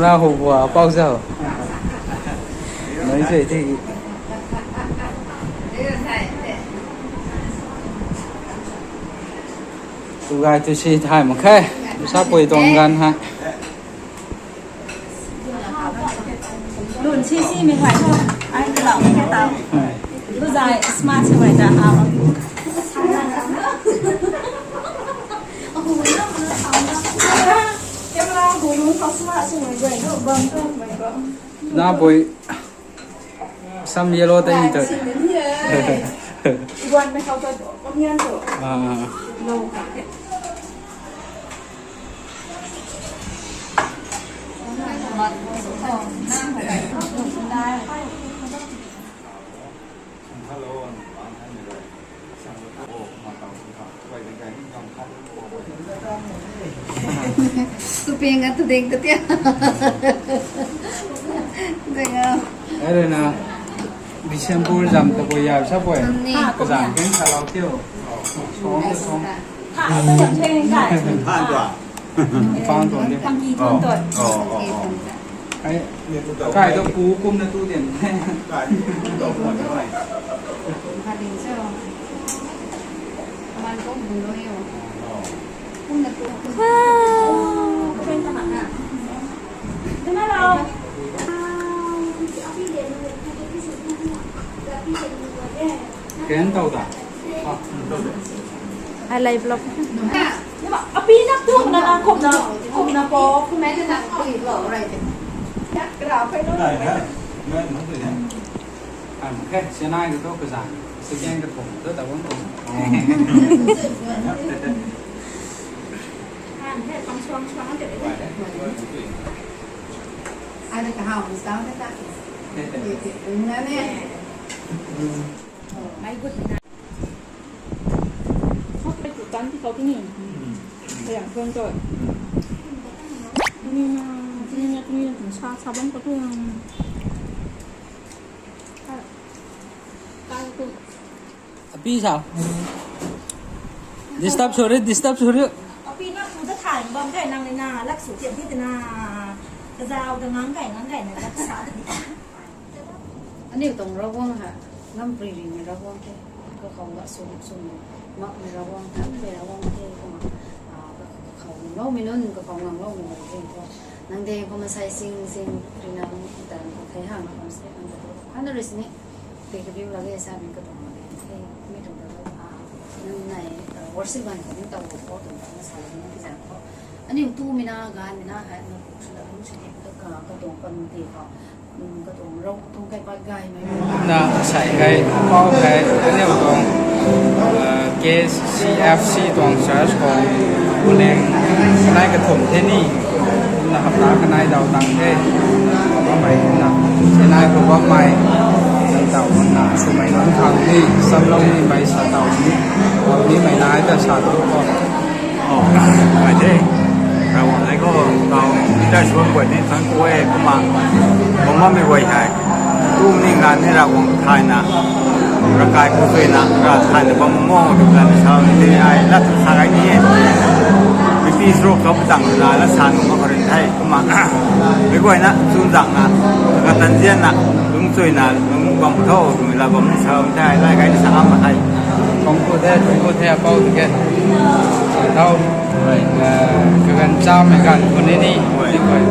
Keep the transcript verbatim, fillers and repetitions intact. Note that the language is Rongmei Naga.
Ra ho bua pau zau. Noi se ti. Tu gai tu si thai mak khe. Sa pui tuang gan ha. Lun si si mi hai ho. Ai ka lau ka tau. Tu zai smart si mai ta ha. Camera hu lung khou smart si mai zai no bam tu mai ko. Na boy. Sam yellow tei ni tu. Wan mai khou tu, pamian tu. Ah. Lo ka. Hello. Tuping a tu ding tu tia. Ding a. Ai rui na December zam ta bui ya sa bui. Ni. Kazan ken sa lau tiu. Song song. Ha, ta zam theng kai. Pang tuang. Pang tuang di. Pang ki tuang tuang. Oh, oh, oh. Ai, kai tu pu kum na tu din. Kai tu pu kum na tu. Kaman kong bui lo yo. Kum na tu. Wow. Ken tau da. Ai lai vlog. Api nak tu na na kum na kum na po kum na na kum lo rai te. Kra phai lo. Ai, khe, Chennai ka thu kazan, second ka thum thu ta bam tuang. An he pang suang suang te. Ai ka hau sa ta ta. Ung na ne. Mai gut na. Hop, ai tu tan ti kau tu ni. Kaya tuang tu. Tu ni na, tu ni na, tu ni na, tu sa sa bam kau tu. Api sao? Disturb sw ri, disturb sw ri. Api na tu ta thay bam kai nang ni na, lak sw tiam ti na. Kazau ta ngang kai, ngang kai na, lak sa. Aniu tuang Ravguangc ha, ngam pri ri ni Ravguangc the. Kakhou ga sw sw ni, mak ni Ravguangc, ngam ni Ravguangc the, kumna, ah, kakhou ni lou mi nunc, kakhou ngam lou mi nunc the, ko. Nang de kumna sai sing sing, ri na, nang ta, nang ta thei hang, nang kam se, nang ta, hana ri sini. Tei kabiu lage sa mi katuang lage. Hei, mi tuang ta, ah, nang nai, ah, worship gan kha mi tau ko tuang ta na sa lage na kizang ko. Aniu tu mi na, gan mi na, hai, na ku sila, lu sini, ka, ka, katuang community ko. Hmm, katuang rau, tuang kai pat gai mai. Na sai kai, pau kai, aniu tuang, ah, K C F C tuang church ko. Uleng, nai kathum the ni. Na hapta kanei daw tang the. Bammei na, Chennai khou bammei. Nang taw na, swmei nunc khang ni, samlou ni mei sa taw ni. Taw ni mei nai ta sa tu ko. Oh, mai the. Ravguangc nai khou, taw ni tai suan guay ni, thang kuay, kumna. Bam bammei guay hei. Tu ni ngan ni Ravguangc thay na. Ravkai khou suina, ra thay na bam mo, tu plan ni sa ni, ai, lat tu sa gai ni. Bipi srok khou tang na, lat sa nu ma kharin the. Kumna, mei guayna, chun zang na, katan zian na, lungc chuina, lungc bam tho, twmei la bam ni sa, thei, lai kai ni sa ngam mak khe. Kong ku the, kong ku the, apou tu ke. Thau, eh, kaganv chamei ganv khou ni ni, ni guay,